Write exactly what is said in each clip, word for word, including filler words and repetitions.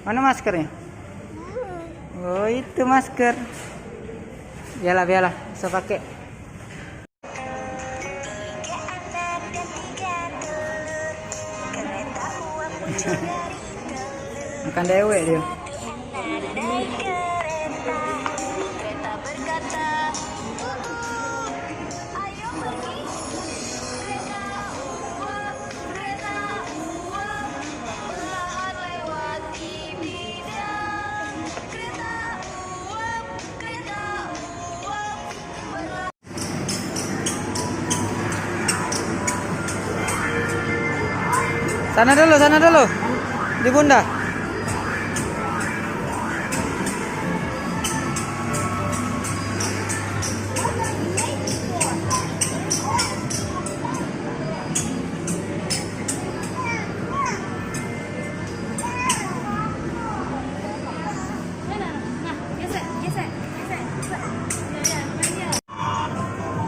Mana maskernya? Oh, itu masker. Biarlah, biarlah, usah pakai. Makan dewek dia. Sana dulu, sana dulu. Di bunda.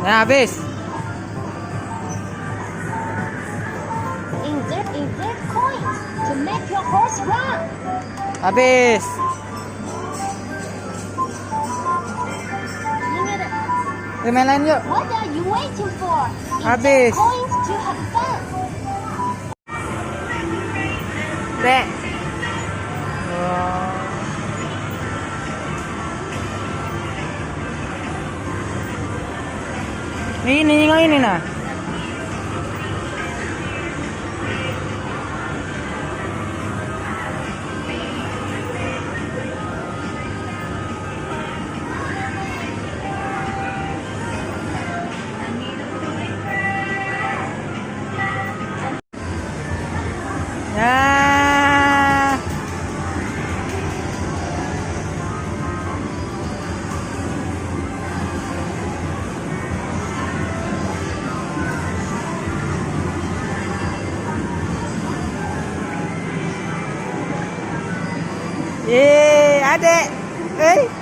Nah, habis. Inject, inject coins to make your horse run. Habis. Permen lain yuk. What are you waiting for? Inject Habis. Coins to have fun. Dek. Ini, ini, ini nah. Nah. Ye, adek. Hei.